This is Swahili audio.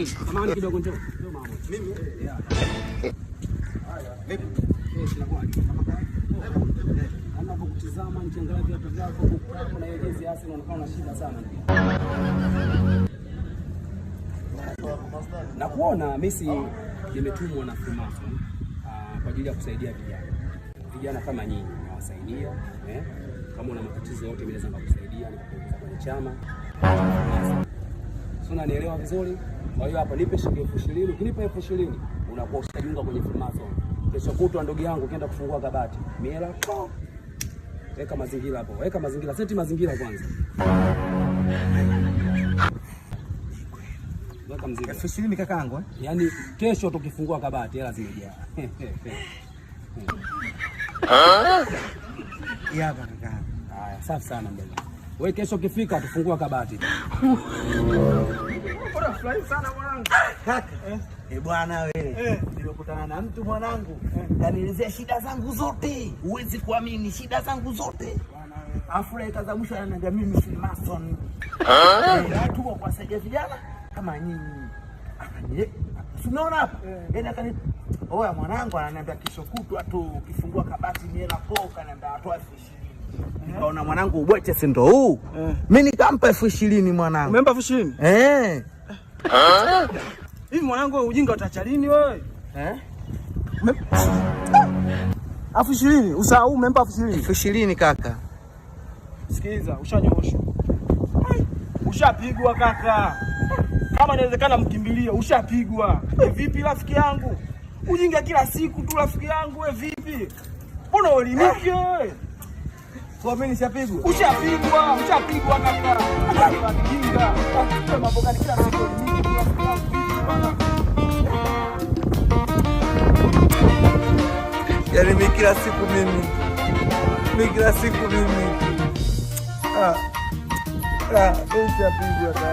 Samahani kidogo, njoo. Njoo mama. Mimi? Yeah. Vipi? Eh, inakuwaje? Kama kawaida. Ninapokutizama nikiangalia viatu vyako, buku yako na hiyo jezi ya Arsenal, unaonekana una shida sana. Na kuona mimi si nimetumwa na Freemason kwa ajili ya kusaidia vijana. Vijana kama nyinyi nawasaidia, eh? Kama una matatizo yote mimi naweza nikakusaidia nikakuingiza kwenye chama. Sio, unanielewa vizuri? Kwa hiyo hapa nipe shilingi 20,000, ukinipa 20,000 unakuwa ushajiunga kwenye Freemason. Kesho kutwa ndugu yangu ukienda kufungua kabati, miela ko. Weka mazingira hapo, weka mazingira, seti mazingira kwanza. Weka mzigo. 20,000 kakaangu, eh? Yaani kesho tukifungua kabati hela zimejaa. Hapa kakaangu. Haya, safi sana mdogo. Wewe kesho ukifika tufungua kabati. Unafurahi sana mwanangu. Kaka. Eh, bwana wewe. Nimekutana na mtu mwanangu. Kanielezea shida zangu zote. Huwezi kuamini shida zangu zote. Afu dakika za mwisho ananiambia mimi Freemason. Watu wa kuwasaidia vijana kama nyinyi. Akani, si unaona hapa? Yaani akani, oya mwanangu, ananiambia kesho kutwa tu ukifungua kabati miela po, kaniambia atoa 20,000. Nikaona mwanangu ubweche si ndo huu. Mimi nikampa 20,000 mwanangu. Umempa 20,000? Eh. Hivi mwanangu wewe ujinga utaacha lini wewe? Eh? 20,000, usahau umempa 20,000. 20,000 kaka. Sikiliza, ushanyooshwa. Ushapigwa kaka. Kama inawezekana mkimbilie, ushapigwa. We vipi rafiki yangu? Ujinga kila siku tu rafiki yangu, we vipi? Mbona uelimike wewe? Kwa mimi nishapigwa. Ushapigwa, ushapigwa kaka. Acha ujinga. Wewe mambo gani kila siku uelimike rafiki yangu vipi bwana? Yaani mimi kila siku mimi. Mimi kila siku mimi. Ah. Ah, mimi nishapigwa kaka.